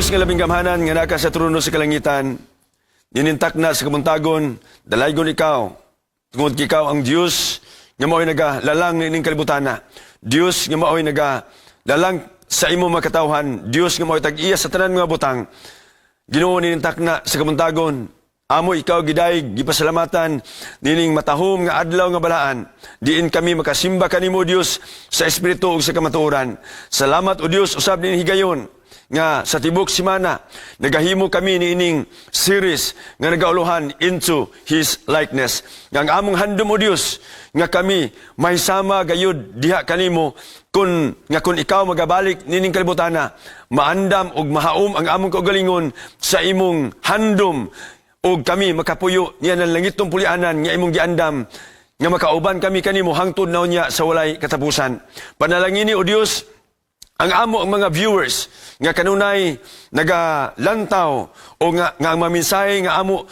Diyos nga labing gamhanan nga naa ka sa trono sa kalangitan, nining takna sa kabuntagon, dalaygon ikaw. Tungod kay ikaw ang Diyos nga mao'y nagalalang niining kalibutana. Diyos nga mao'y nagalalang sa imong mga katawhan. Diyos nga mao'y tag-iya sa tanan mga butang. Ginoo, nining takna sa kabuntagon, amo ikaw gidayeg, gipasalamatan nining matahom nga adlaw nga balaan. Diin kami makasimba kanimo, Dios, sa espiritu ug sa kamatuoran. Salamat, o Dios, usab nining higayon nga sa tibok semana nagahimo kami niining series nga nagauluhan "Into His Likeness." Nga ang among handom, o Dios, nga kami mahisama gayud diha kanimo kun nga kun ikaw magabalik nining kalibutana, maandam ug mahaom ang among kaugalingon sa imong handom ug kami makapuyo niya ng langitong pulianan nga imong giandam nga makauban kami kanimo hangtod na unya sa walay katapusan. Panalangini, o Dios, ang amo ang mga viewers nga kanunay nagalantaw o nga ang mga mensahe nga amo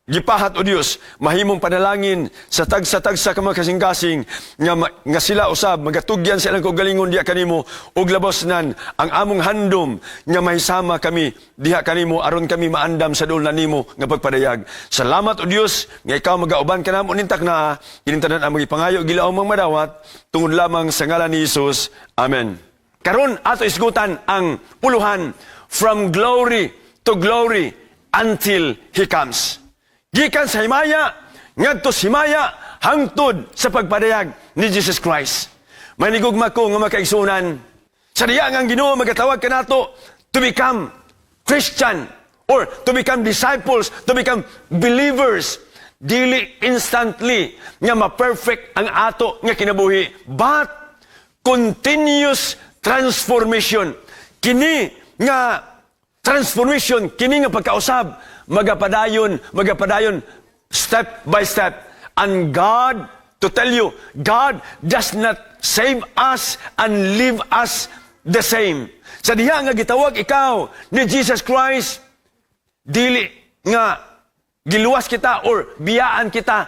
gipahat, o Dios, mahimong panalangin sa tagsa-tagsa ka mga kasing-kasing nga sila usab magatugyan sa ilang kaugalingon diha kanimo, ug labos nan ang among handom nga mahisama kami diha kanimo aron kami maandam sa duol na nimo nga pagpadayag. Salamat, o Dios, nga ikaw magauban kanamo ning takna. Kining tanan among ipangayo, gilaom mang madawat tungod lamang sa ngalan ni Jesus. Amen. Karon ato isgutan ang puluhan, "From Glory to Glory Until He Comes." Gikan sa himaya ngadto sa himaya hangtod sa pagpadayag ni Jesus Christ. Manigugma ko nga makaigsunan, sa diya nga ang Ginoo magatawag kanato to become Christian or to become disciples, to become believers, dili instantly nga ma-perfect ang ato nga kinabuhi, but continuous transformation. Kini nga transformation, kini nga pagkausab, magapadayon, magapadayon, step by step. And God, to tell you, God does not save us and leave us the same. Sa diha nga gitawag ikaw ni Jesus Christ, dili nga giluwas kita or biyaan kita,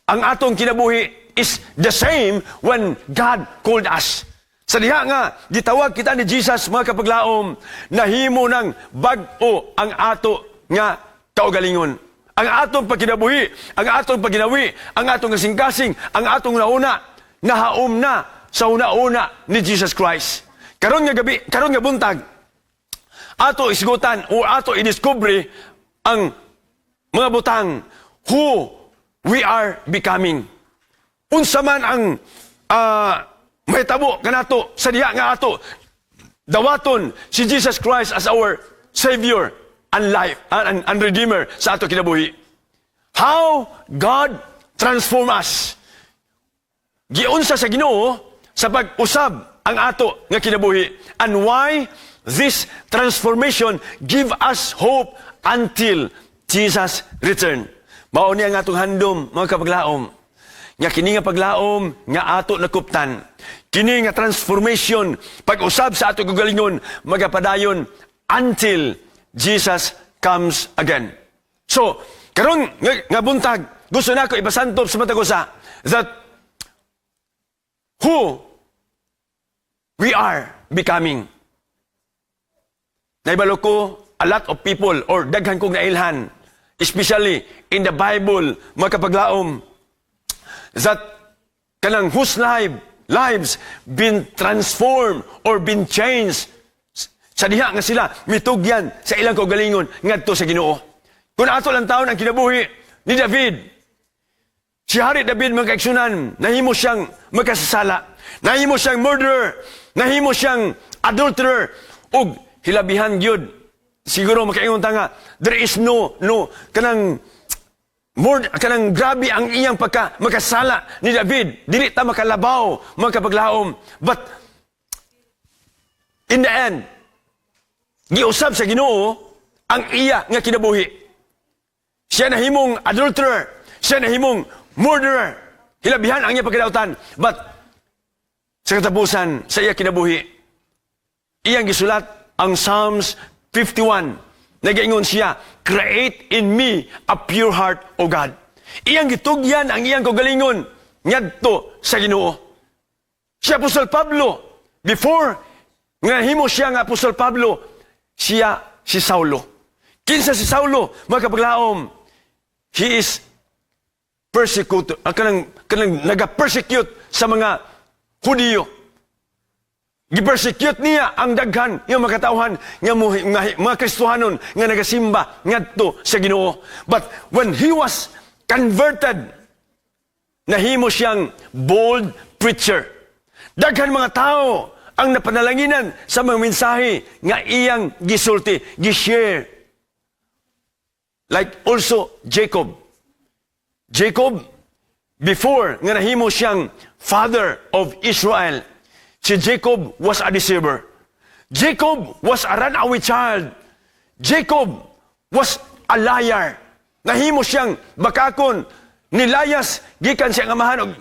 ang atong kinabuhi is the same when God called us. Sa diha nga gitawag kita ni Jesus, mga kapaglaom, nahimo ng bag-o ang ato nga kaugalingon. Ang atong pagkinabuhi, ang atong pagkinawi, ang atong kasing-kasing, ang atong nauna, nahaom na sa una-una ni Jesus Christ. Karon nga gabi, karon nga buntag, ato isgutan o ato i-discover ang mga butang, who we are becoming. Unsa man ang mahitabo kanato sa diha nga ato dawaton si Jesus Christ as our Savior and life and Redeemer sa ato kinabuhi. How God transform us. Giunsa sa Ginoo sa pag-usab ang ato nga kinabuhi and why this transformation give us hope until Jesus return. Mao ni ang atong handom, mga kapaglaom, nga kini nga paglaom nga ato nakuptan, kini nga transformation, pag-usab sa ato kaugalingon, magapadayon until Jesus comes again. So, karon nga buntag, gusto nako ipasantop sa matag usa that who we are becoming. Naibalo ko a lot of people or daghan kong nailhan, especially in the Bible, mga kapaglaom, that kanang whose lives been transformed or been changed sa diha nga sila mitugyan sa ilang kaugalingon ngadto sa Ginoo. Kung ato lantawon ang kinabuhi ni David, si Hari David, mga kaigsunan, nahimo siyang magkasasala, nahimo siyang murderer, nahimo siyang adulterer, ug hilabihan gyud. Siguro makaingon ta nga there is no kanang more kanang grabe ang iyang pagka makasala ni David. Dili ta makalabaw, mga kapaglaom. But in the end, giusab sa Ginoo ang iya nga kinabuhi. Siya nahimong adulterer, siya nahimong murderer. Hilabihan ang iya pagkadautan. But sa katapusan sa iya kinabuhi, iyang gisulat ang Psalms 51. Nagaingon siya, "Create in me a pure heart, O God." Iyang gitugyan ang iyang kaugalingon ngadto sa Ginoo. Si Apostol Pablo, before nga himo siya nga Apostol Pablo, Siya si Saulo. Kinsa si Saulo, mga kapaglaom? He is persecutor, kanang naga-persecute sa mga Hudiyo. Gi-persecute niya ang daghan nga mga katawhan nga mga Kristohanon nga nagasimba ngadto sa Ginoo. But when he was converted, nahimo siyang bold preacher. Daghan mga tao ang napanalanginan sa mga mensahe nga iyang gisulti, gi-share. Like also Jacob. Jacob, before nga nahimo siyang father of Israel, si Jacob was a deceiver. Jacob was a runaway child. Jacob was a liar. Nahimo siyang bakakon, nilayas gikan siyang amahan og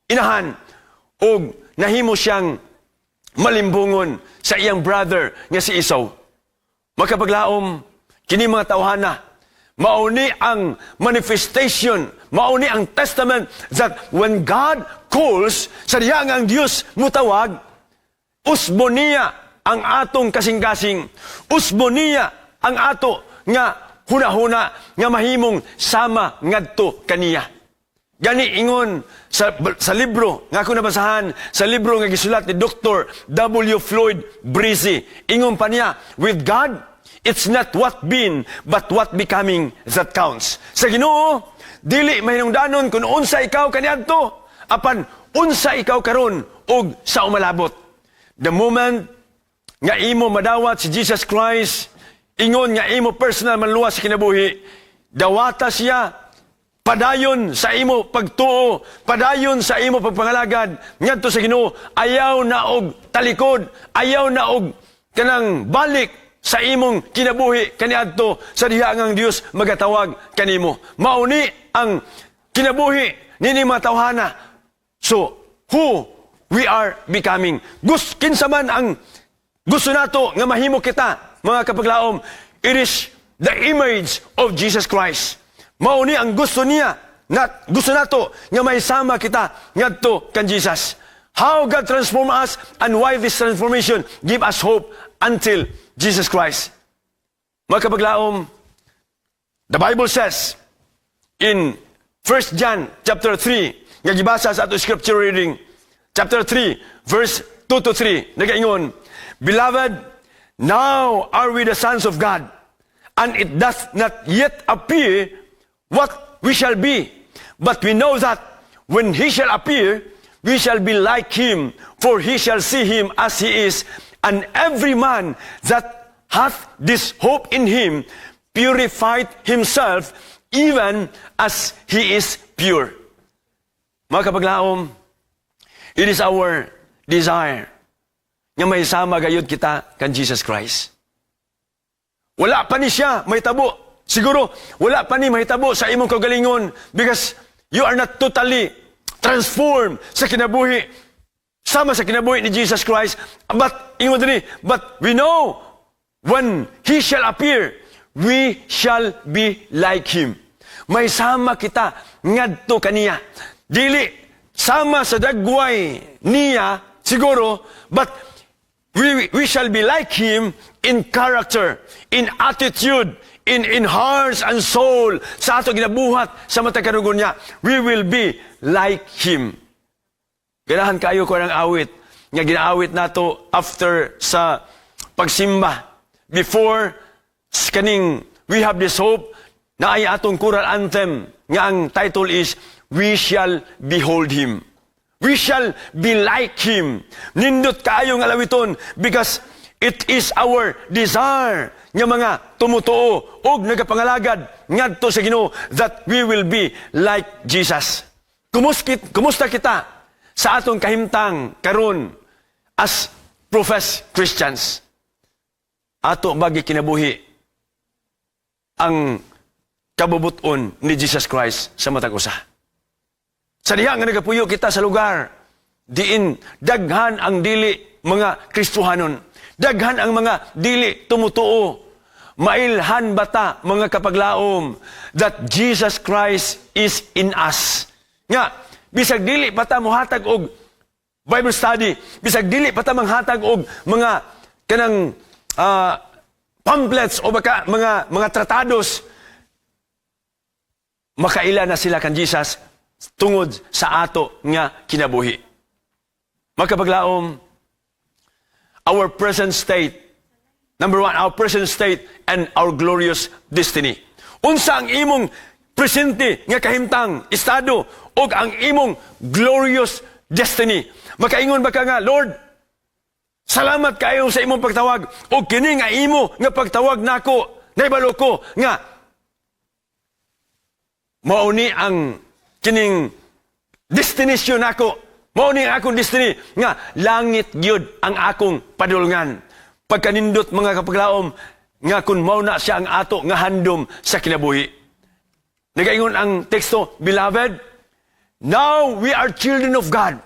inahan ug nahimo siyang malimbungon sa iyang brother nga si Esau. Makapaglaom, kini mga tawhana, mauni ang manifestation, mauni ang testament that when God calls, sa diha nga ang Dios mutawag, usbo niya ang atong kasing-kasing, usbo niya ang ato nga hunahuna nga mahimong sama ngadto kaniya. Gani ingon sa libro nga ako nabasahan, sa libro nga gisulat ni Dr. W. Floyd Breezy, ingon pa niya, "With God, it's not what been but what becoming that counts." Sa Ginoo, dili mahinungdanon kung unsa ikaw kaniadto, apan unsa ikaw karon ug sa umalabot. The moment nga imo madawat si Jesus Christ, ingon nga imo personal manluwas sa kinabuhi, dawata siya padayon sa imo pagtuo, padayon sa imo pagpangalagad ngadto sa Ginoo. Ayaw na og talikod, ayaw na og kanang balik sa imong kinabuhi kaniadto sa diha nga ang Dios magatawag kanimo. Mauni ang kinabuhi nini mga tawhana. So, who we are becoming. Kinsa man ang gusto nato nga mahimo kita, mga kapaglaom, it is the image of Jesus Christ. Mao ni ang gusto niya, not, gusto nato nga mahisama kita ngadto kan Jesus. How God transform us and why this transformation give us hope until Jesus Christ. Mga kapaglaom, the Bible says in 1 John chapter 3, nga gibasa sa ato scripture reading, chapter 3, verse 2 to 3, nagaingon, "Beloved, now are we the sons of God, and it doth not yet appear what we shall be. But we know that when He shall appear, we shall be like Him, for he shall see Him as He is. And every man that hath this hope in Him purified himself even as He is pure." Mga kapaglaom, it is our desire nga mahisama gayud kita kan Jesus Christ. Wala pa ni siya mahitabo. Siguro, wala pa ni mahitabo sa imong kaugalingon because you are not totally transformed sa kinabuhi sama sa kinabuhi ni Jesus Christ. But, ingon diri, but we know when He shall appear, we shall be like Him. Mahisama kita ngadto kaniya. Dili sama sa dagway niya, siguro, but we shall be like Him in character, in attitude, in hearts and soul, sa ato ginabuhat sa matag kanugon niya. We will be like Him. Ganahan kayo ko ng awit nga ginaawit nato after sa pagsimba. Before kaning "We Have This Hope," na ay atong choral anthem nga ang title is "We Shall Behold Him." We shall be like Him. Nindot kaayo nga alawiton because it is our desire nga mga tumutuo og nagapangalagad ngadto sa Ginoo that we will be like Jesus. Kumusta kita sa atong kahimtang karon as professed Christians? Ato ba gikinabuhi ang kabubuton ni Jesus Christ sa matag usa? Sa diha nga nagapuyo kita sa lugar, diin daghan ang dili mga Kristohanon, daghan ang mga dili tumutuo. Mailhan bata, mga kapaglaom, that Jesus Christ is in us? Nga, bisag dili pa ta mohatag og Bible study, bisag dili pa ta manghatag og mga kanang pamphlets o baka mga tratados, makaila na sila kan Jesus tungod sa ato nga kinabuhi. Makapaglaom, our present state, number one, our present state and our glorious destiny. Unsa ang imong presente nga kahimtang, estado, o ang imong glorious destiny? Makaingon ba ka nga, "Lord, salamat kayo sa imong pagtawag, o kini nga imo nga pagtawag nako, naibalo ko nga mao ni ang kining destination nako. Mao ni ang akong destiny nga langit gyud ang akong padulngan"? Pagkanindot, mga kapaglaom, nga kung mao na siya ang ato nga handom sa kinabuhi. Nagaingon ang teksto, "Beloved, now we are children of God."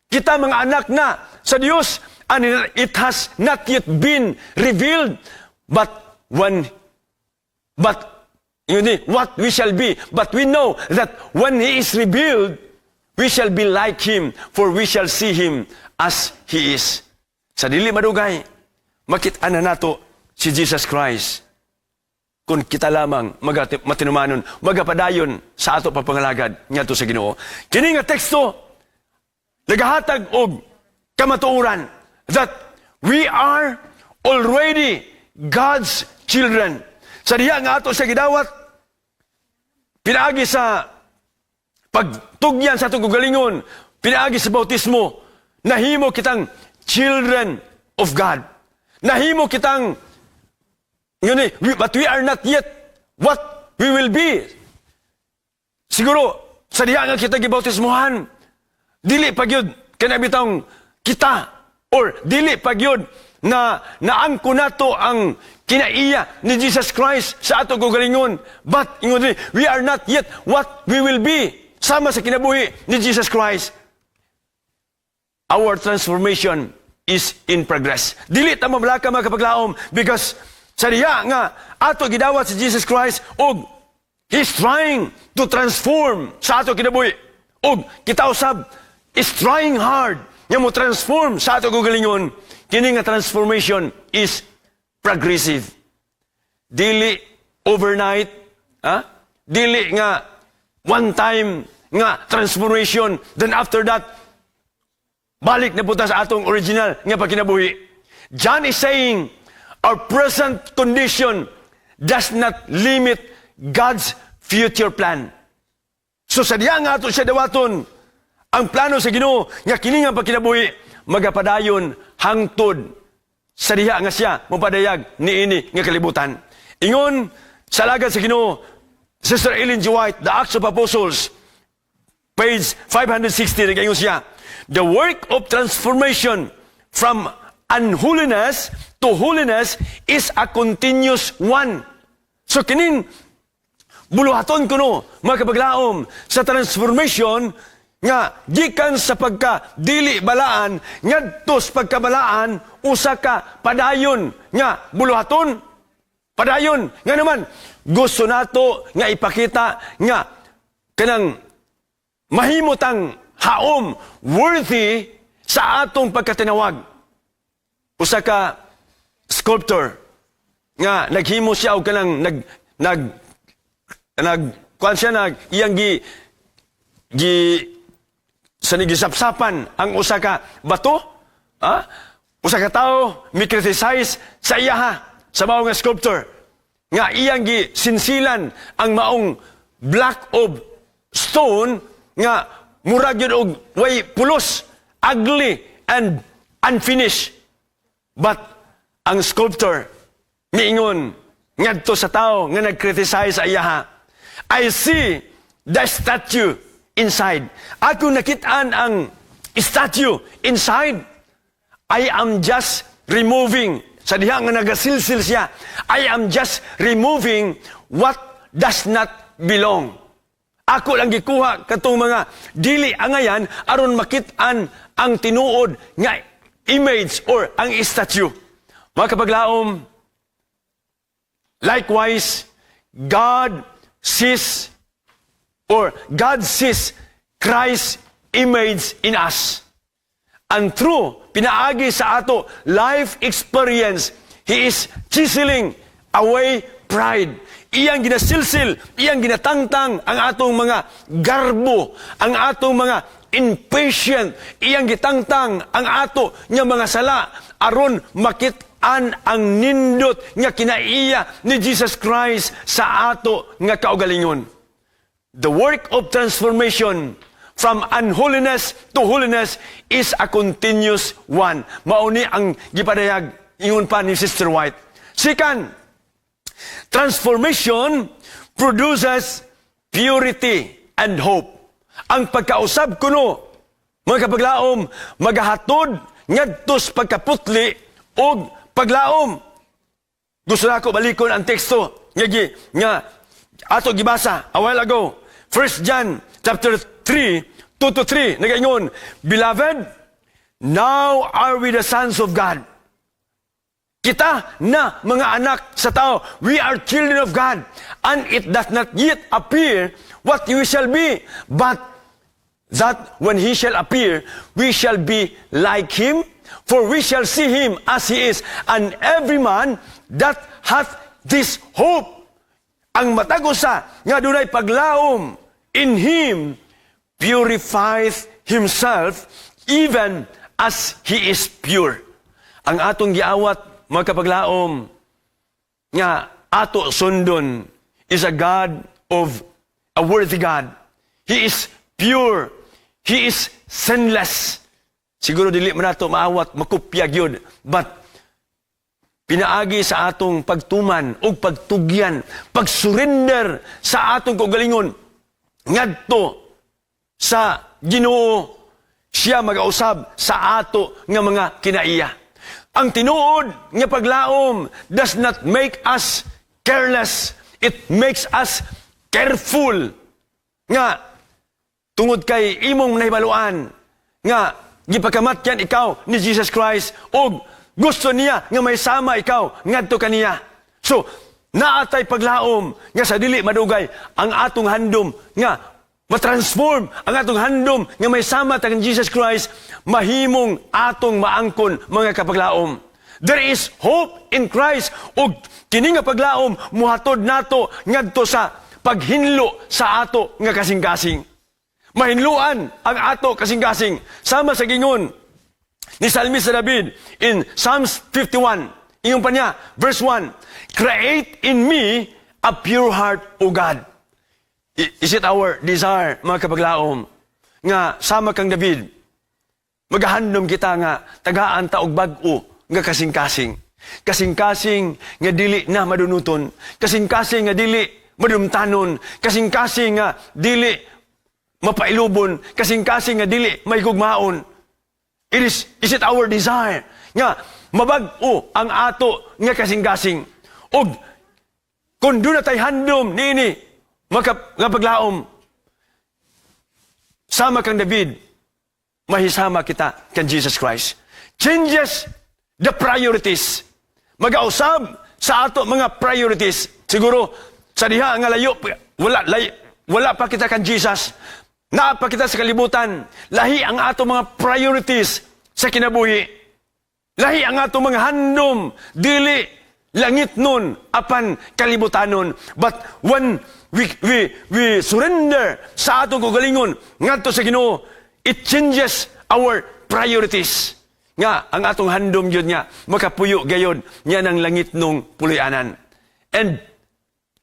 Kita mga anak na sa Dios, and it has not yet been revealed, but yun ni, what we shall be. But we know that when He is revealed, we shall be like Him, for we shall see Him as He is. Sa dili madugay, makit-an na nato si Jesus Christ kung kita lamang matinumanon, magapadayon sa ato pagpangalagad ngadto sa Ginoo. Kini nga teksto nagahatag og kamatuoran that we are already God's children. Sa diha nga ato sa gidawat pinaagi sa pagtugyan sa atong kaugalingon, pinaagi sa bautismo, nahimo kitang children of God. Nahimo kitang yun eh, but we are not yet what we will be. Siguro, sa diha nga kita gibautismohan, dili pa gyud kana bitawng kita or dili pa gyud na naangko nato ang kinaiya ni Jesus Christ sa ato kaugalingon. But, ingon diri, we are not yet what we will be sama sa kinabuhi ni Jesus Christ. Our transformation is in progress. Dili ta mabalaka, mga kapaglaom, because sa diha nga ato gidawat si Jesus Christ og He's trying to transform sa ato kinabuhi. Og kita usab is trying hard nga mo transform sa ato kaugalingon. Kini nga transformation is progressive. Dili overnight, ha? Dili nga one time nga transformation, then after that balik na punta sa atong original nga pagkinabuhi. John is saying our present condition does not limit God's future plan. So sa diha nga ato siya dawaton, ang plano sa Ginoo nga kini nga pagkinabuhi magapadayon hangtod sa diha nga siya mopadayag niini nga kalibutan. Ingon sa alagad sa Ginoo, Sister Ellen G. White, The Acts of Apostles, page 560, nag-ingon siya, "The work of transformation from unholiness to holiness is a continuous one." So kining buluhaton kuno, mga kapaglaom, sa transformation nga gikan sa pagka dili balaan ngadto sa pagkabalaan, usa ka padayon nga buluhaton. Padayon nga naman gusto nato nga ipakita nga kanang mahimutang haom, worthy sa atong pagkatinawag. Usa ka sculptor nga naghimo siya og kanang nag nag nag kuan siya, nag iyang gi gi sa gisapsapan ang usa ka bato, ha? Usa ka tawo mi criticize sa iyaha, sa mao nga sculptor nga iyang gi sinsilan ang maong block of stone nga murag yun og way pulos, ugly and unfinished. But ang sculptor miingon ngadto sa tao nga nag-criticize sa iyaha, "I see the statue inside. Ako nakit-an ang statue inside. I am just removing," sa diha nga nagasilsil siya, "I am just removing what does not belong. Ako lang gikuha katong mga dili angayan aron makit-an ang tinuod nga image or ang statue." Mga kapaglaom, likewise, God sees Christ's image in us. And through, pinaagi sa ato life experience, He is chiseling away pride. Iyang ginasilsil, iyang ginatangtang ang atong mga garbo, ang atong mga impatient, iyang gitangtang ang ato nga mga sala aron makit-an ang nindot nga kinaiya ni Jesus Christ sa ato nga kaugalingon. The work of transformation from unholiness to holiness is a continuous one. Mao ni ang gipadayag ingon pa ni Sister White. Second, transformation produces purity and hope. Ang pagkausab kuno, mga kapaglaom, magahatod ngadto sa pagkaputli og paglaom. Gusto nako balikon ang teksto nga ato gibasa a while ago. 1 John chapter 3, 2 to 3, nagaingon, "Beloved, now are we the sons of God." Kita na mga anak sa tao. We are children of God. "And it does not yet appear what we shall be. But that when He shall appear, we shall be like Him, for we shall see Him as He is. And every man that hath this hope," ang matag usa nga dunay paglaom, "in Him purifieth himself even as He is pure." Ang atong giawat, mga kapaglaom, nga ato sundon is a God of a worthy God. He is pure. He is sinless. Siguro dili man nato maawat, makopya gyud. But pinaagi sa atong pagtuman ug pagtugyan, pagsurrender sa atong kaugalingon ngadto sa Ginoo, siya magausab sa ato nga mga kinaiya. Ang tinuod nga paglaom does not make us careless. It makes us careful. Nga tungod kay imong nahibaluan nga gipakamatyan ikaw ni Jesus Christ ug gusto niya nga may sama ikaw ngadto kaniya. So, naa tay paglaom nga sa dili madugay ang atong handom nga matransform, ang atong handom nga may sama ta kang Jesus Christ, mahimong atong maangkon, mga kapaglaom. There is hope in Christ ug kini nga paglaom muhatod nato ngadto sa paghinlo sa ato nga kasing-kasing. Mahinluan ang ato kasing-kasing sama sa gingon ni Salmista David in Psalms 51. Ingon pa niya, verse 1, "Create in me a pure heart, O God." Is it our desire, mga kapaglaom, nga sama kang David, magahandom kita nga tagaan ta og bag-o nga kasing-kasing? Kasing-kasing nga dili na madunuton, kasing-kasing nga dili madumtanon, kasing-kasing nga dili mapailubon, kasing-kasing nga dili mahigugmaon. Is it our desire nga mabag-o ang ato nga kasing-kasing? Og kung duna tay handom niini, nga paglaom, sama kang David, mahisama kita kan Jesus Christ. Changes the priorities. Magausab sa ato mga priorities. Siguro, sa diha nga layo, wala, layo, wala pa kita kan Jesus. Naa pa kita sa kalibutan. Lahi ang ato mga priorities sa kinabuhi. Lahi ang ato mga handom. Dili langit nun, apan kalibutanon. But when we surrender sa atong kaugalingon ngadto sa Ginoo, it changes our priorities. Nga ang atong handom yun nga makapuyo gayon niya ng langit nung puloy-anan. And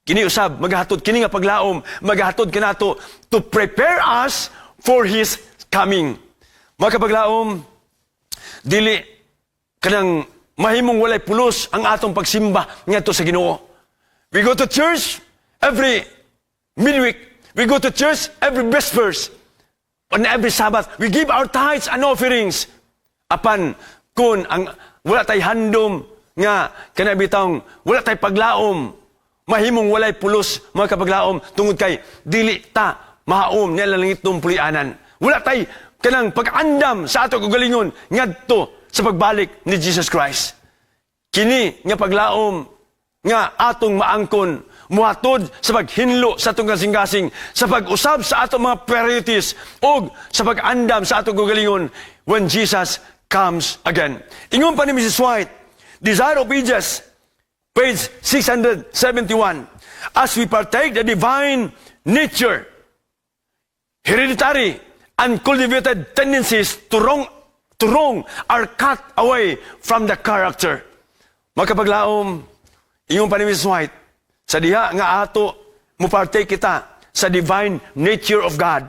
kini usab maghatod, kini nga paglaom maghatod kanato to prepare us for His coming. Mga kapaglaom, dili kanang mahimong walay pulos ang atong pagsimba ngadto sa Ginoo. We go to church every midweek. We go to church every Vespers. On every Sabbath, we give our tithes and offerings. Apan kung ang wala tay handom nga kana bitawng wala tay paglaom, mahimong walay pulos, mga kapaglaom, tungod kay dili ta mahaom niya langit puloy-anan. Wala tay kanang pag-andam sa ato kaugalingon ngadto sa pagbalik ni Jesus Christ. Kini nga paglaom nga atong maangkon muhatod sa paghinlo sa atong kasing-kasing, sa pag-usab sa atong mga priorities, ug sa pag-andam sa atong kaugalingon when Jesus comes again. Ingon pa ni Mrs. White, Desire of Ages. Page 671. As we partake the divine nature, hereditary and cultivated tendencies to wrong are cut away from the character. Makapaglaom, ingon pa ni Mrs. White, sa diha nga ato mo-partake kita sa divine nature of God,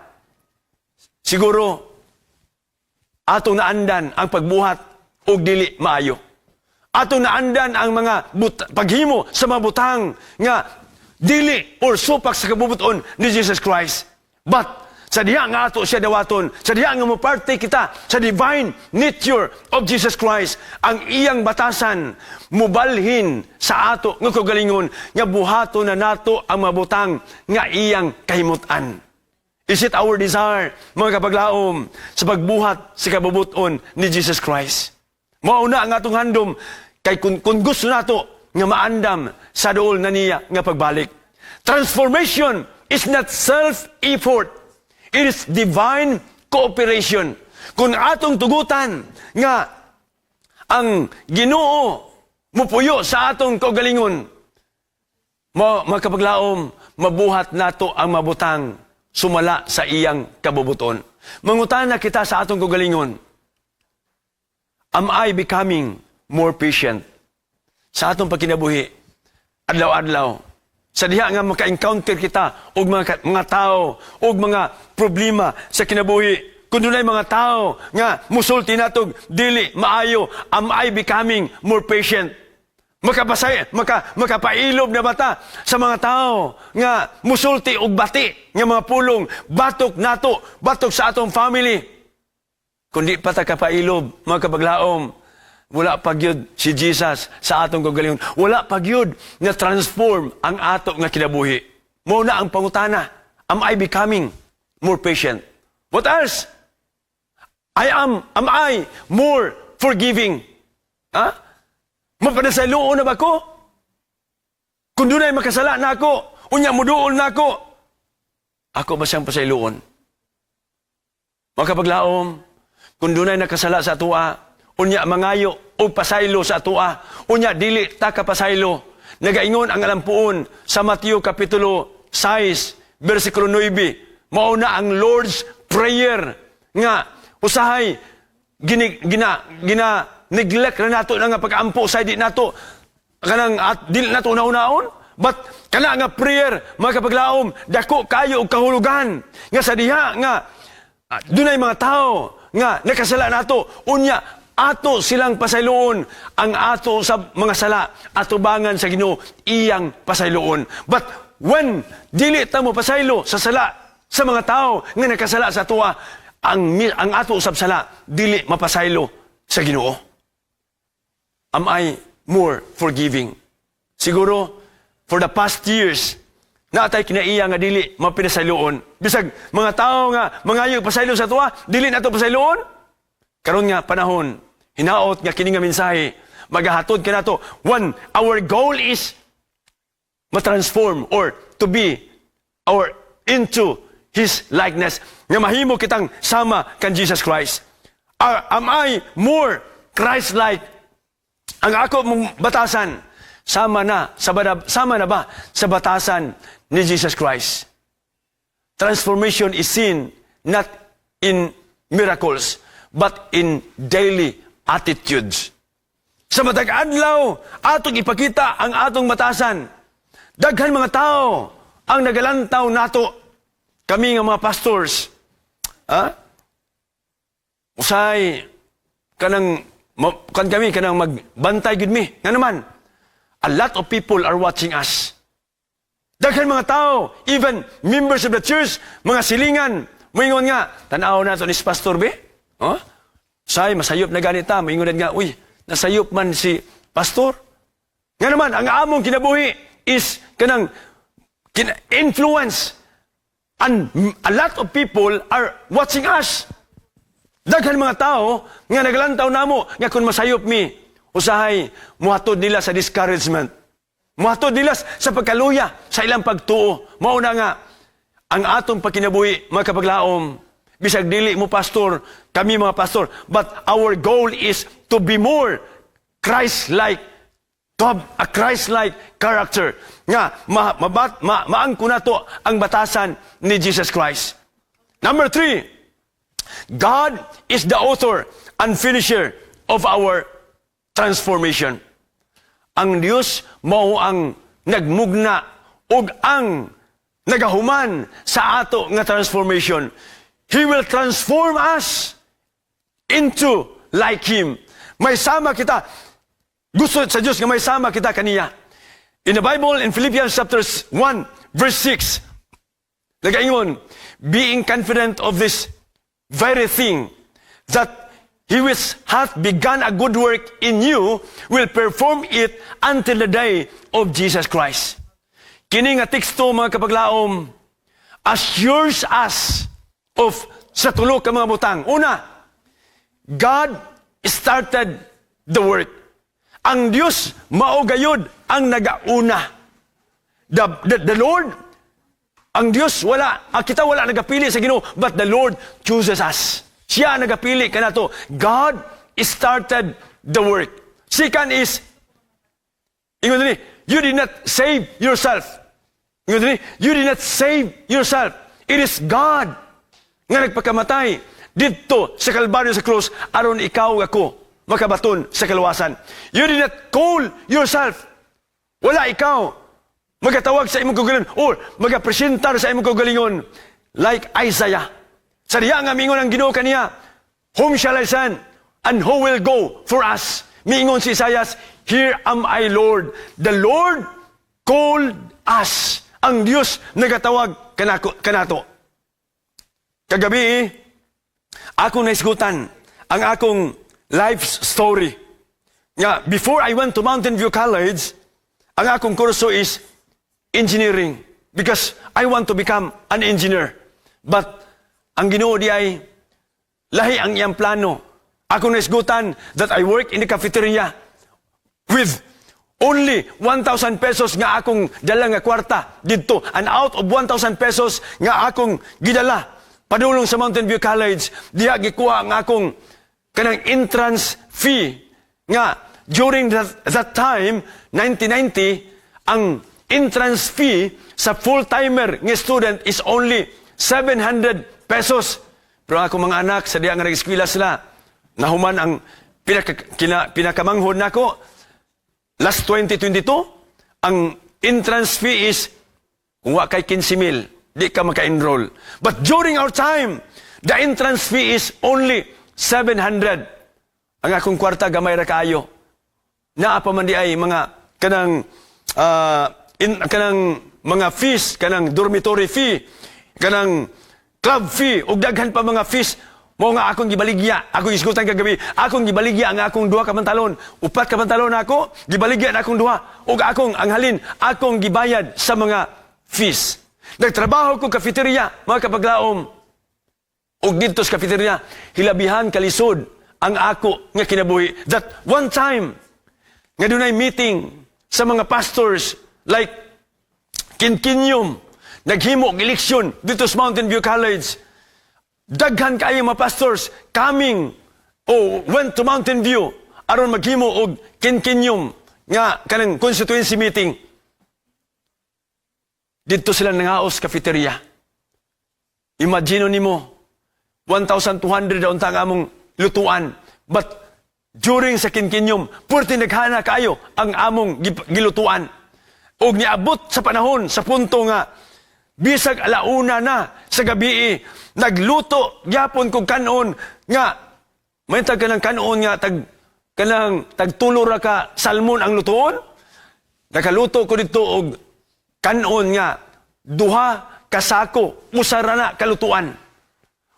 siguro atong naandan ang pagbuhat og dili maayo. Atong naandan ang mga paghimo sa mga butang nga dili or supak sa kabubuton ni Jesus Christ. But sa diha nga ato siya dawaton, sa diha nga mo-partake kita sa divine nature of Jesus Christ, ang iyang batasan mubalhin sa ato nga kaugalingon nga buhaton na nato ang mga butang nga iyang kahimutan. Is it our desire, mga kapaglaom, sa pagbuhat sa kabubuton ni Jesus Christ? Mao na ang atong handom kay kung gusto nato nga maandam sa duol na niya nga pagbalik. Transformation is not self-effort. It is divine cooperation. Kung atong tugutan nga ang Ginoo mupuyo sa atong kaugalingon, mo makapaglaom, mabuhat nato ang mabutang sumala sa iyang kabubuton. Mangutana kita sa atong kaugalingon, am I becoming more patient? Sa atong pagkinabuhi, adlaw-adlaw, sa diha nga maka-encounter kita og mga tao og mga problema sa kinabuhi, kung dunay mga tao nga musulti natog dili maayo, am I becoming more patient? Makapasay, makapailob na ba ta sa mga tao nga musulti og bati nga mga pulong batok nato, batok sa atong family? Kung di pa ta kapailob, mga kapaglaom, wala pa gyud si Jesus sa atong kaugalingon. Wala pa gyud nga transform ang ato nga kinabuhi. Mao na ang pangutana, am I becoming more patient? What else? Am I more forgiving? Ha? Mapanasayloon na ba ko? Kung dunay makasala na ako, unya muduol na ako, ako ba siyang pasayloon? Makapaglaom, kung dunay nakasala sa atoa, unya mangayo og pasaylo sa atoa, unya dili ta kapasaylo. Nagaingon ang alampuon sa Mateo Kapitulo 6, versikulo 9, mao na ang Lord's Prayer nga usahay gini, gina gina neglect na nato na nga pag-ampo sa di nato kanang at dili nato una-unaon, but kana nga prayer, mga kapaglaom, dako kayo og kahulugan nga sa diha nga dunay mga tao nga nakasala nato, unya ato silang pasayloon, ang ato sa mga sala atubangan sa Ginoo iyang pasayloon. But when dili ta mo pasaylo sa sala sa mga tao nga nakasala sa atoa, ang ato usab sala dili mapasaylo sa Ginoo. Am I more forgiving? Siguro, for the past years, natay kinaiya nga dili mapinasayloon. Bisag mga tao nga mangayo pasaylo sa atoa, dili nato pasayloon. Karon nga panahon, hinaot nga kini nga mensahe magahatod kanato. One, our goal is ma-transform or to be or into His likeness. Nga mahimo kitang sama kan Jesus Christ. Am I more Christ-like? Ang ako mong batasan, sama na ba sa batasan ni Jesus Christ? Transformation is seen not in miracles, but in daily attitudes. Sa matag adlaw, atong ipakita ang atong batasan. Daghan mga tao ang nagalantaw nato. Kami nga mga pastors, ha? Usay kanang kan kami kanang magbantay gid mi. Nga naman, a lot of people are watching us. Daghan mga tao, even members of the church, mga silingan, moingon nga, "Tanaw nato ni Pastor be." Oh? Say, masayop na ganita, moingon nga, "Uy, nasayop man si Pastor." Nga naman, ang among kinabuhi is kanang influence. And a lot of people are watching us. Daghan mga tao nga naglantaw namo nga kung masayop mi, usahay muhatod nila sa discouragement. Muhatod nila sa pagkaluya sa ilang pagtuo. Mao na nga ang atong pagkinabuhi, mga kapaglaom, bisag dili mo pastor, kami mga pastor, but our goal is to be more Christ-like. To have a Christ-like character nga maangko nato ang batasan ni Jesus Christ. Number three, God is the author and finisher of our transformation. Ang Dios mao ang nagmugna ug ang nagahuman sa ato nga transformation. He will transform us into like Him. May sama kita. Gusto sa Diyos nga may sama kita kaniya. In the Bible, in Philippians chapter 1, verse 6, nagaingon, "Being confident of this very thing, that He which hath begun a good work in you will perform it until the day of Jesus Christ." Kini nga teksto, mga kapaglaom, assures us of sa tulo ka mga butang. Una, God started the work. Ang Dios mao gayud ang nagauna. The Lord, ang Dios wala, ang kita wala nagapili sa Ginoo, but the Lord chooses us. Siya ang nagapili kanato. God started the work. Second is, ingon diri, you did not save yourself. Ingon diri, you did not save yourself. It is God nga nagpakamatay didto sa Kalbaryo sa krus aron ikaw ug ako makabaton sa kaluwasan. You did not call yourself. Wala ikaw magatawag sa imong kaugalingon or magapresentar sa imong kaugalingon like Isaiah. Sa diha nga mingon ang Ginoo kaniya, "Whom shall I send? And who will go for us?" Miingon si Isaiah, "Here am I, Lord." The Lord called us. Ang Dios nagatawag kanato. Kagabi, ako naisgutan ang akong life story. Nga, before I went to Mountain View College, ang akong kurso is engineering because I want to become an engineer. But ang Ginoo diay lahi ang iyang plano. Ako naisgutan that I work in the cafeteria with only 1,000 pesos nga akong dala nga kwarta didto. And out of 1,000 pesos nga akong gidala padulong sa Mountain View College, diha gikuha ang akong kanang entrance fee nga during that time, 1990, ang entrance fee sa full-timer nga student is only 700 pesos. Pero akong mga anak, sa diha nga nag-eskwela sila, nahuman ang pinakamanghod nako, last 2022, ang entrance fee is, kung wa kay 15 mil, di ka maka-enroll. But during our time, the entrance fee is only 700. Ang akong kwarta gamay ra kaayo. Naa pa man diay mga kanang mga fees, kanang dormitory fee, kanang club fee, ug daghan pa mga fees. Mao nga akong gibaligya, akong isgutan kagabi, akong gibaligya ang akong duha ka pantalon, upat ka pantalon ako, gibaligya na akong duha, ug akong ang halin, akong gibayad sa mga fees. Nagtrabaho ko cafeteria, mga kapaglaom, ug didto sa cafeteria, hilabihan kalisod ang ako nga kinabuhi. That one time, nga dunay meeting sa mga pastors like quinquennium, naghimo og eleksyon didto sa Mountain View College. Daghan kaayo mga pastors coming o went to Mountain View aron maghimo og quinquennium nga kanang constituency meeting. Didto sila nangaos cafeteria. Imagine nimo, 1,200 unta ang among lutuan. But during sa quinquennium, purti naghana kaayo ang among gilutuan. Og niabot sa panahon, sa punto nga, bisag alauna na sa gabi, nagluto gyapon kog kanon nga may tag kanang kanon nga tag kanang tagtulo ra ka salmon ang lutuon. Nakaluto ko didto og kanon nga duha ka sako, usa ra na kalutuan.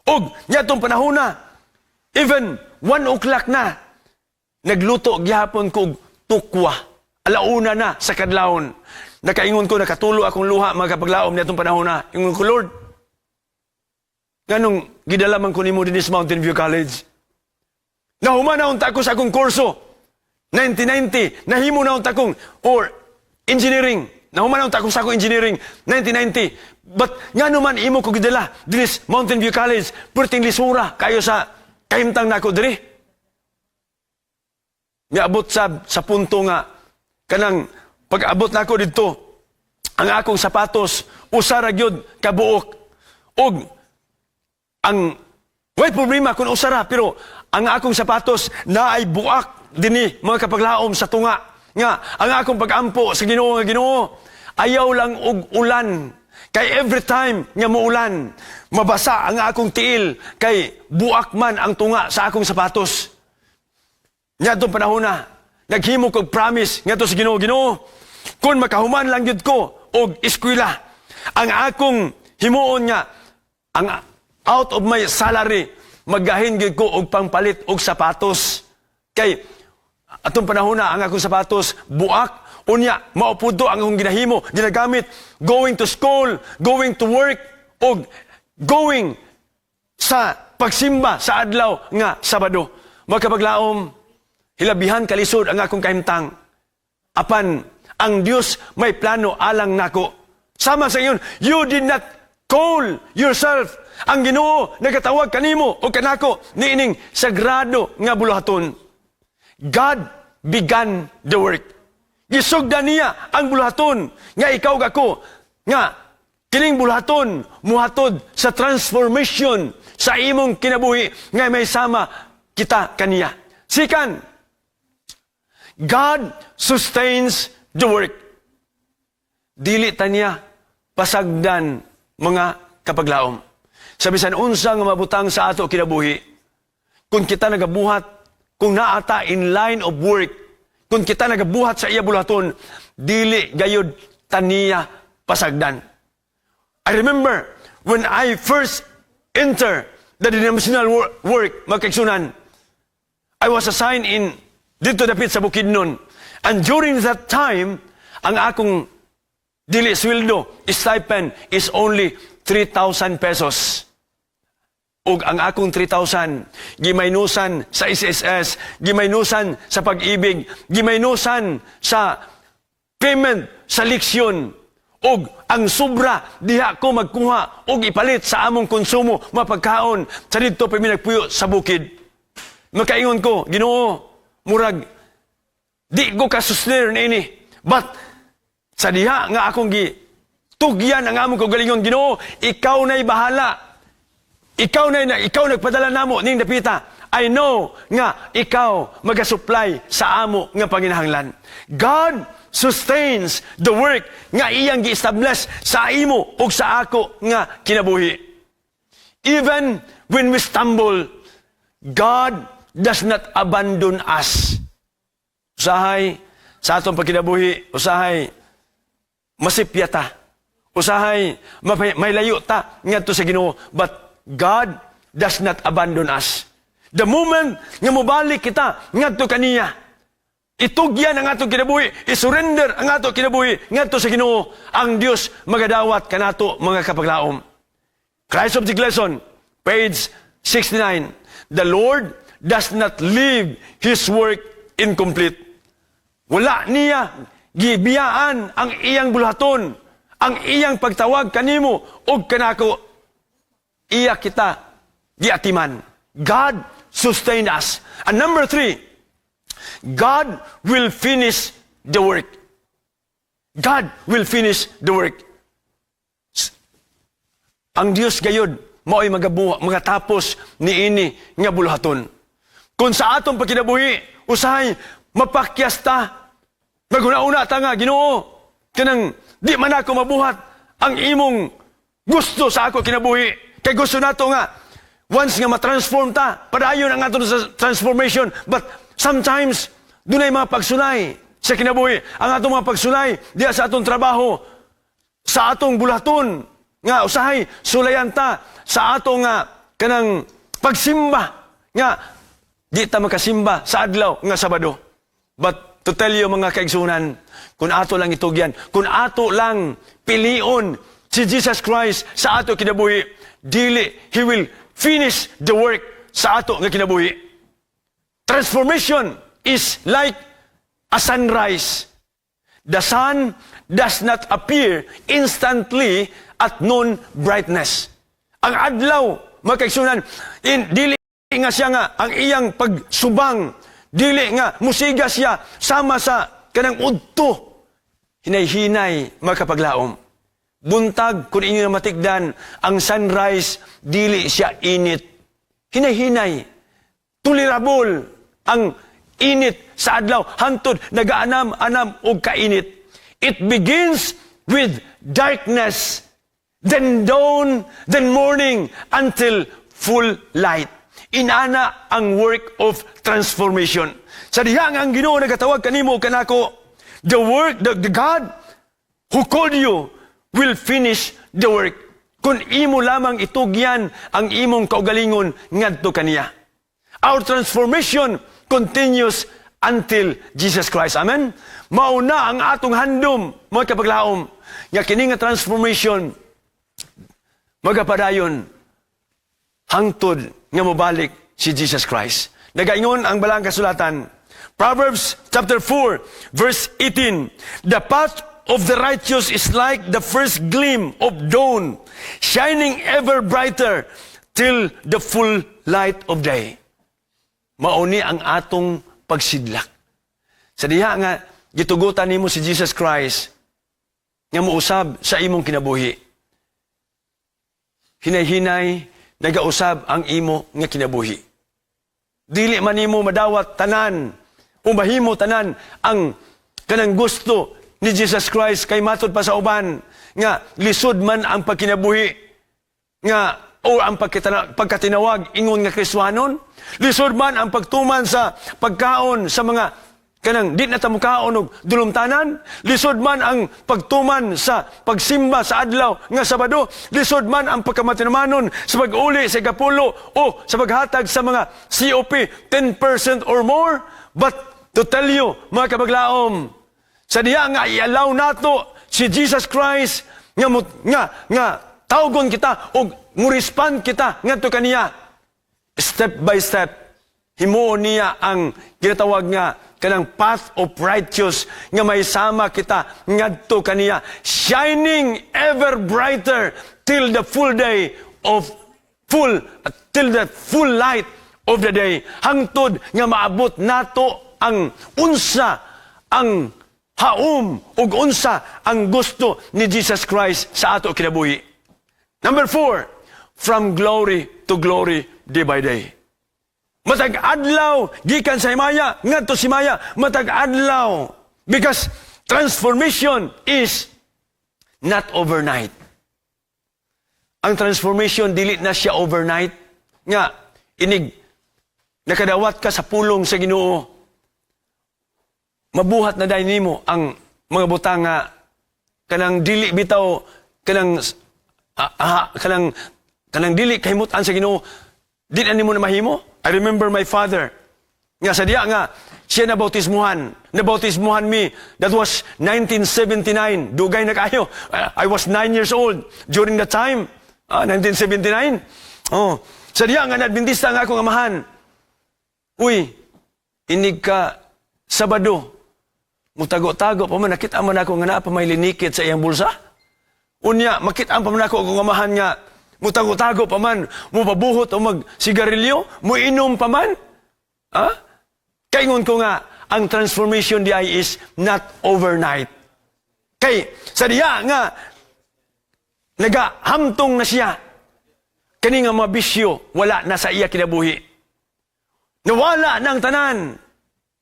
Og niadtong panahon na, even 1 o'clock na, nagluto gihapon kog tukwa. Alauna na sa kadlawon. Nakaingon ko, nakatulo akong luha, mga kapaglaom, niadtong panahon na. Ingon ko, "Lord, nganong gidala man ko nimo dinhi sa Mountain View College? Nahuman na unta ko sa akong kurso. 1990, nahimo na unta kong, or engineering. Nahuman na unta ko sa akong engineering, 1990. But ngano man imo ko gidala dinhi sa Mountain View College? Perting lisura kayo sa kahimtang nako diri." Miabot sa punto nga Kanang pag-abot nako didto, ang akong sapatos usa ra gyud ka buok. Og ang way problema kung usa ra, pero ang akong sapatos naay buak dinhi, mga kapaglaom, sa tunga, nga ang akong pagampo sa Ginoo nga, "Ginoo, ayaw lang og ulan kay every time nga muulan, mabasa ang akong tiil kay buak man ang tunga sa akong sapatos." Ngadtong panahon na, naghimo kog promise ngadto sa Ginoo, "Ginoo, kung makahuman lang gyud ko og eskwela, ang akong himuon nga ang out of my salary, maggahin gyud ko og pangpalit og sapatos." Kay atong panahon na, ang akong sapatos buak, unya mao pud to ang akong ginahimo, ginagamit going to school, going to work, og going sa pagsimba sa adlaw nga Sabado. Mga kapaglaom, hilabihan kalisod ang akong kahimtang. Apan ang Dios may plano alang nako. Sama sa ingon, you did not call yourself. Ang Ginoo nagatawag kanimo o kanako niining sagrado nga buluhaton. God began the work. Gisugdan niya ang buluhaton nga ikaw ako nga kining buluhaton muhatod sa transformation sa imong kinabuhi nga may sama kita kaniya. Second, God sustains the work. Dili ta niya pasagdan, mga kapaglaom. Sa bisan unsa nga mabutang sa ato kinabuhi, kung kita nagabuhat, kung naa ta in line of work, kung kita nagabuhat sa iya buluhaton, dili gayud ta niya pasagdan. I remember when I first enter the denominational work, mga kaigsuonan, I was assigned in didto dapit sa Bukidnon. And during that time, ang akong dili sweldo, stipend is only 3,000 pesos. Ug ang akong 3,000, gimaynusan sa SSS, gimaynusan sa Pag-IBIG, gimaynusan sa payment sa leksyon. Ug ang sobra, diha ko magkuha og ipalit sa among konsumo, mapagkaon, sa didto pa mi nagpuyo sa bukid. Makaingon ko, "Ginoo, murag, di ko kasustain ini." But sa diha nga akong gi tugyan ang among kaugalingon, "Ginoo, ikaw na'y bahala. Ikaw na ikaw nagpadala namo ning dapita. I know nga ikaw magasupply sa amo nga panginahanglan." God sustains the work nga iyang gi-establish sa imo ug sa ako nga kinabuhi. Even when we stumble, God does not abandon us. Usahay sa atong pagkinabuhi, usahay masipya ta. Usahay may layo ta ngadto sa Ginoo, but God does not abandon us. The moment nga mobalik kita ngadto kaniya, itugyan ang atong kinabuhi, isurrender ang atong kinabuhi ngadto sa Ginoo, ang Dios magadawat kanato, mga kapaglaom. Christ Object Lesson, page 69. The Lord does not leave His work incomplete. Wala niya gibiyaan ang iyang buluhaton, ang iyang pagtawag kanimo ug kanako. Iya kita giatiman. God sustain us. And number three, God will finish the work. God will finish the work. Ang Dios gayud mao'y magabuha, magatapos niini nga buluhaton. Kung sa atong pagkinabuhi, usahay mapakyas ta, maghuna-huna ta nga, "Ginoo, kanang di man ako mabuhat ang imong gusto sa ako kinabuhi." Kay gusto nato nga, once nga matransform ta, padayon ang atong sa transformation. But sometimes, dunay mga pagsulay sa kinabuhi. Ang atong mga pagsulay, diya sa atong trabaho, sa atong buluhaton, nga usahay sulayan ta sa atong nga kanang pagsimba nga di ta makasimba sa adlaw nga Sabado. But to tell you, mga kaigsunan, kung ato lang itugyan, kung ato lang pilion si Jesus Christ sa ato kinabuhi, dili, He will finish the work sa ato nga kinabuhi. Transformation is like a sunrise. The sun does not appear instantly at noon brightness. Ang adlaw, mga kaigsunan, dili nga siya nga ang iyang pagsubang, dili nga musiga siya sama sa kanang udto, hinay-hinay, makapaglaom. Buntag, kung inyo na matikdan, ang sunrise, dili siya init. Hinay-hinay. Tolerable ang init sa adlaw. Hantod, nagaanam-anam og kainit. It begins with darkness, then dawn, then morning, until full light. Inana ang work of transformation. Sa diha nga ang Ginoo nagatawag kanimo kanako, the work, the God who called you will finish the work, kung imo lamang itugyan ang imong kaugalingon ngadto kaniya. Our transformation continues until Jesus Christ. Amen? Mauna ang atong handom, mga kapaglaom, nga kini nga transformation magapadayon hangtod nga mobalik si Jesus Christ. Nagaingon ang Balaang Kasulatan, Proverbs chapter 4, verse 18, "The path of the righteous is like the first gleam of dawn, shining ever brighter till the full light of day." Mauni ang atong pagsidlak. Sa diha nga gitugutan nimo si Jesus Christ nga muusab sa imong kinabuhi, hinay-hinay nagausab ang imo nga kinabuhi. Dili man nimo madawat tanan o mahimo tanan ang kanang gusto ni Jesus Christ kay matud pa sa uban nga lisod man ang pagkinabuhi nga o ang pagkatinawag ingon nga Kristohanon. Lisod man ang pagtuman sa pagkaon sa mga kanang di na ta mukaon og dulumtanan. Lisod man ang pagtuman sa pagsimba sa adlaw nga Sabado. Lisod man ang pagkamatinumanon sa pag-uli sa ikapulo o sa paghatag sa mga COP 10% or more. But to tell you, mga kabaglaom, sa diha nga i-allow nato si Jesus Christ nga tawgon kita og mo-respond kita ngadto kaniya, step by step himuon niya ang ginatawag nga kanang path of righteous nga may sama kita ngadto kaniya, shining ever brighter till the full light of the day, hangtod nga maabot nato ang unsa ang haom ug unsa ang gusto ni Jesus Christ sa ato kinabuhi. Number 4, from glory to glory, day by day. Matag adlaw gikan sa himaya ngadto sa himaya, matag adlaw, because transformation is not overnight. Ang transformation, dili na siya overnight nga inig nakadawat ka sa pulong sa Ginoo, mabuhat na dayon nimo ang mga butang nga kanang dili bitaw kanang dili kahimutan sa Ginoo, di na nimo na mahimo. I remember my father nga sa diya nga siya nabautismuhan, nabautismuhan mi, that was 1979. Dugay na kayo. I was 9 years old during that time, 1979. Oh, sa diya nga na-Adventista nga akong amahan, uy, inig ka Sabado, mutago-tago pa man, nakita man ako nga naa pa may linikit sa iyang bulsa. Unya, makita pa man ako akong amahan nga mutago-tago pa man, mupabuhot o mag sigarilyo, muinom pa man. Ha? Kaingon ko nga, ang transformation di ay is not overnight. Kay sa diya nga nagahamtong na siya, kani nga mga bisyo, wala na sa iya kinabuhi. Nawala na ang tanan.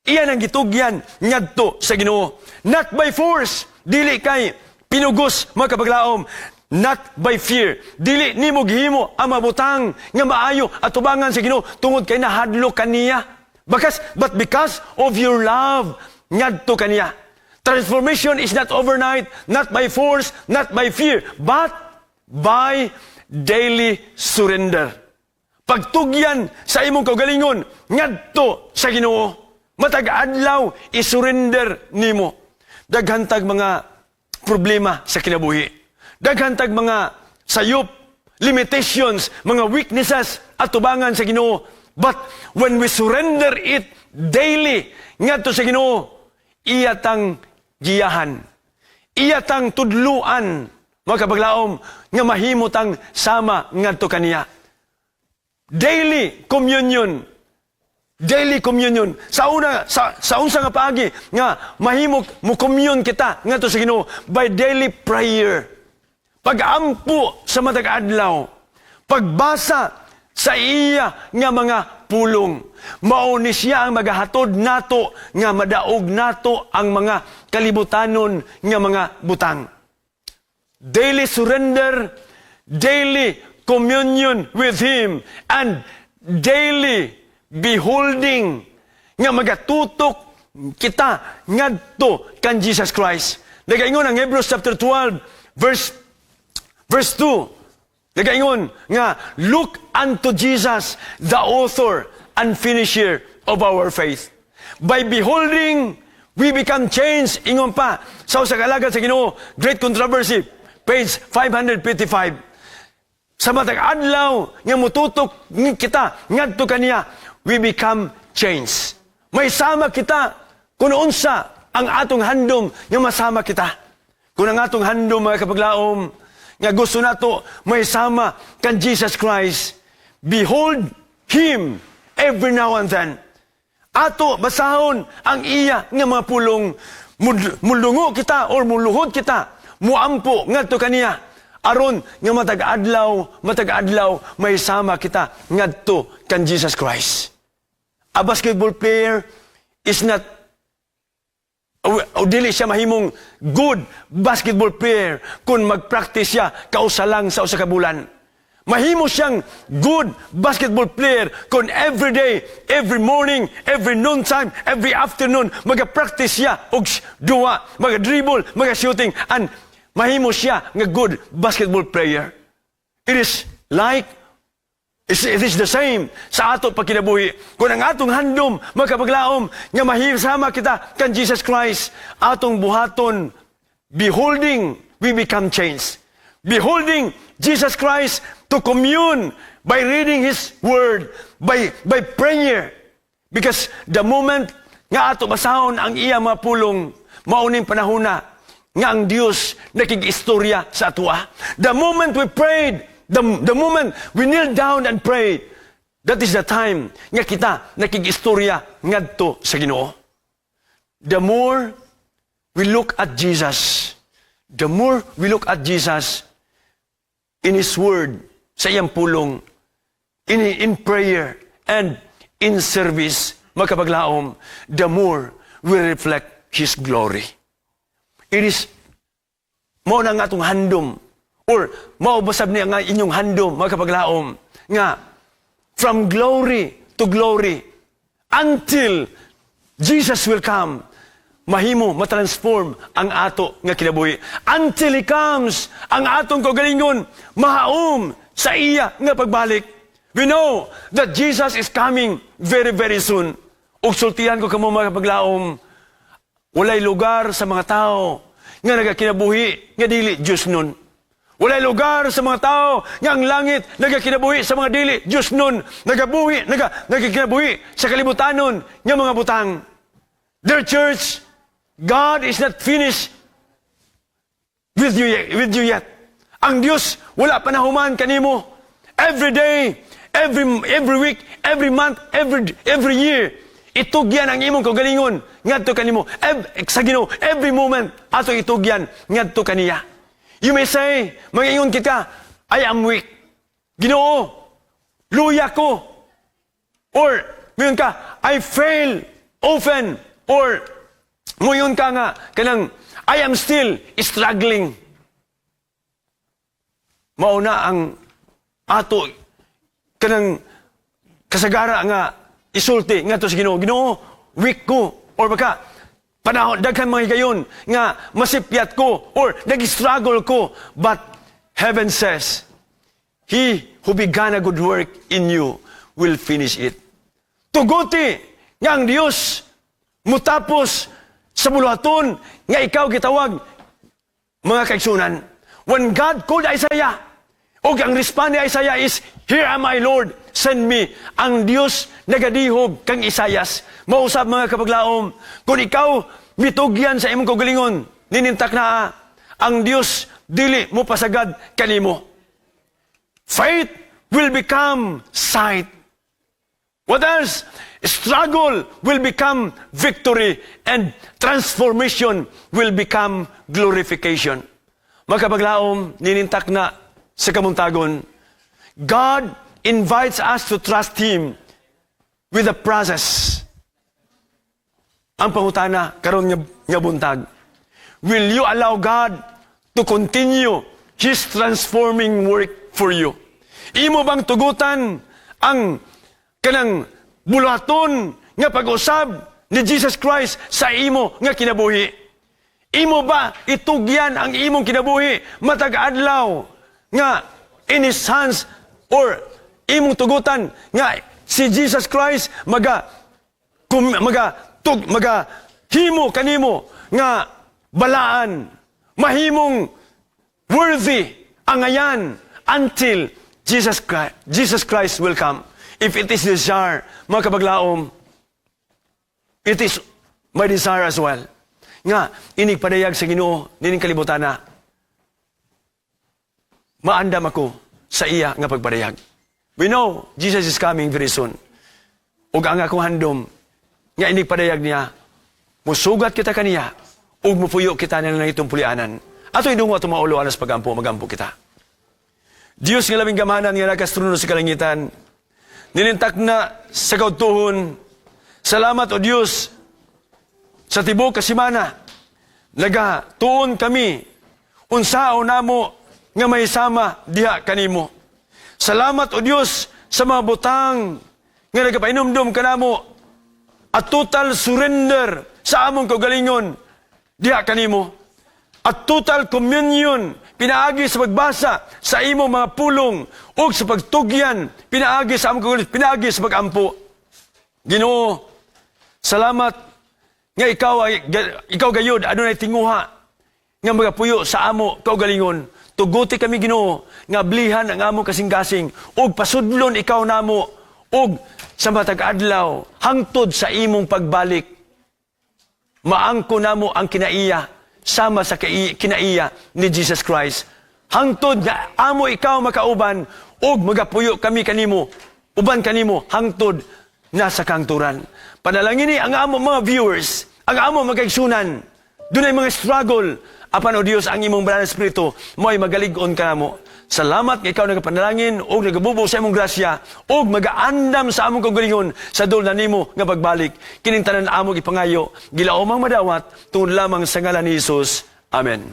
Iya nang gitugyan ngadto sa Ginoo. Not by force, dili kay pinugos, mga kapaglaom. Not by fear. Dili nimo gihimo ang mabutang nga maayo at tubangan sa Ginoo tungod kay nahadlok kaniya. But because of your love ngadto kaniya. Transformation is not overnight, not by force, not by fear, but by daily surrender. Pagtugyan sa imong kaugalingon ngadto sa Ginoo. Matag adlaw i-surrender nimo. Daghan tag mga problema sa kinabuhi. Daghan tag mga sayop, limitations, mga weaknesses at tubangan sa Ginoo. But when we surrender it daily ngadto sa Ginoo, iya tang giyahan. Iya tang tudluan, mga kabaglaom, nga mahimo tang sama ngadto kaniya. Daily communion. Daily communion. Sa una, sa unsa nga paagi nga mahimo mo commune kita ngadto sa Ginoo? By daily prayer. Pag-ampo sa matag adlaw. Pagbasa sa iya nga mga pulong. Mao ni siya ang magahatod nato nga madaog nato ang mga kalibutanon nga mga butang. Daily surrender, daily communion with Him, and daily beholding nga magatutok kita ngadto kan Jesus Christ. Nagaingon ang Hebrews chapter 12 verse 2. Nagaingon nga, "Look unto Jesus, the author and finisher of our faith." By beholding, we become changed. Ingon pa sa usa ka alagad sa Ginoo, Great Controversy, page 555. Sa matag adlaw nga mututok kita ngadto kaniya, we become changed. May sama kita kung unsa ang atong handom nga masama kita. Kung ang atong handom, mga kapaglaom, nga gusto nato may sama kan Jesus Christ, behold Him every now and then. Ato basahon ang iya nga mga pulong, mulungo kita or muluhod kita, muampo ngadto kaniya aron nga matag adlaw, matag adlaw may sama kita ngadto kan Jesus Christ. A basketball player is not o dili siya mahimong good basketball player kung mag-practice siya kausa lang sa usa ka bulan. Mahimo siyang good basketball player kung every day, every morning, every noontime, every afternoon, maga-practice siya og duwa, maga-dribble, maga-shooting, and mahimo siya nga good basketball player. It is the same sa ato pagkinabuhi. Kung ang atong handom, magkapaglaom, nga mahisama kita kan Jesus Christ, atong buhaton, beholding, we become changed. Beholding Jesus Christ to commune by reading His Word, by prayer. Because the moment nga ato basahon ang iya mga pulong, mauning panahona nga ang Dios nakig-istorya sa atoa. The moment we prayed, the moment we kneel down and prayed, that is the time nga kita nakig-istorya ngadto sa Ginoo. The more we look at Jesus, the more we look at Jesus in His Word, sa iyang pulong, in prayer, and in service, magkapaglaom, the more we reflect His glory. It is, mao na nga atong handom, or mao basab niya nga inyong handom, mga kapaglaom, nga from glory to glory, until Jesus will come, mahimo matransform ang ato nga kinabuhi. Until He comes, ang atong kaugalingon mahaom sa iya nga pagbalik. We know that Jesus is coming very, very soon. Ug sultihan ko kamo, mga kapaglaom, walay lugar sa mga tao nga nagakinabuhi nga dili Diyos nun. Walay lugar sa mga tao nga ang langit nagakinabuhi sa mga dili Diyos nun, nagabuhi, nagakinabuhi sa kalibutanon nga mga butang. Dear church, God is not finished with you yet. Ang Diyos wala pa nahuman kanimo. Every day, every week, every month, every year, itugyan ang imong kaugalingon ngadto kanimo. Sa Ginoo, every moment ato itugyan ngadto kaniya. You may say, mangingon kita, "I am weak. Ginoo, luya ko." Or, muingon ka, "I fail often." Or, muingon ka nga, kanang, "I am still struggling." Mao na ang ato kanang kasagara nga isulti ngadto sa Ginoo. "Ginoo, weak ko." Or baka, panahon, daghan mga higayon nga masipyat ko or nag-struggle ko. But heaven says, "He who began a good work in you will finish it." Tuguti nga ang Dios mutapos sa buluhaton nga ikaw gitawag, mga kaigsunan. When God called Isaiah, og ang response ni Isaiah is, "Here am I, Lord, send me." Ang Dios nagadihog kang Isaias. Mausab, mga kapaglaom, kung ikaw mitugyan sa imong kaugalingon, ninintak na ang Dios dili mo pasagad kanimo. Faith will become sight. What else? Struggle will become victory and transformation will become glorification. Makapaglaom, ninintak na sa kamuntagon. God invites us to trust Him with the process. Ang pangutana karon nga buntag: will you allow God to continue His transforming work for you? Imo bang tugutan ang kanang buluhaton nga pag-usab ni Jesus Christ sa imo nga kinabuhi? Imo ba itugyan ang imong kinabuhi matag adlaw nga in His hands or imong tugutan nga si Jesus Christ maga tug maga himo kanimo nga balaan, mahimong worthy angayan until Jesus Christ will come? If it is desire, mga kabaglaom, it is my desire as well nga inig padayag sa Ginoo nining kalibutan na maandam ako sa iya nga pagpadayag. We know Jesus is coming very soon. Ug ang akong handom nga inig padayag niya, musugat kita kaniya ug mupuyo kita na itong pulianan. Ato idungo ato mga ulo alas pagampo, magampo kita. Diyos nga labing gamhanan nga naa sa trono sa kalangitan, ninintak na sa kaudtuhon, salamat, O Diyos, sa tibuok kasimana, nagatuon kami, unsao namo nga may sama diha kanimo. Salamat, O Diyos, sa mga butang nga nagapainumdum kanamo at total surrender sa among kaugalingon diha kanimo. At total communion pinaagi sa pagbasa sa imong mga pulong ug sa pagtugyan pinaagi sa among kaugalingon, pinaagi sa pagampo. Ginoo, salamat nga ikaw gayud adunay tinguha nga magapuyo sa amo kaugalingon. Tuguti kami, Ginoo, nga ablihan ang amo kasing-kasing ug pasudlon ikaw namo ug sa matag adlaw hangtod sa imong pagbalik, maangko namo ang kinaiya sama sa kinaiya ni Jesus Christ. Hangtod nga amo ikaw makauban ug magapuyo kami kanimo, uban kanimo hangtod na sa kangturan. Panalangini ang amo mga viewers, ang amo mga kaigsunan. Dunay mga struggle. Apan, O Dios, ang imong Banal na Espiritu mo'y magalig-on kanamo. Salamat nga ikaw nagapanalangin ug nagabubo sa imong grasya ug magaandam sa among kaugalingon sa duol na nimo nga pagbalik. Kining tanan among ipangayo, gilaomang madawat tungod lamang sa ngalan ni Jesus. Amen.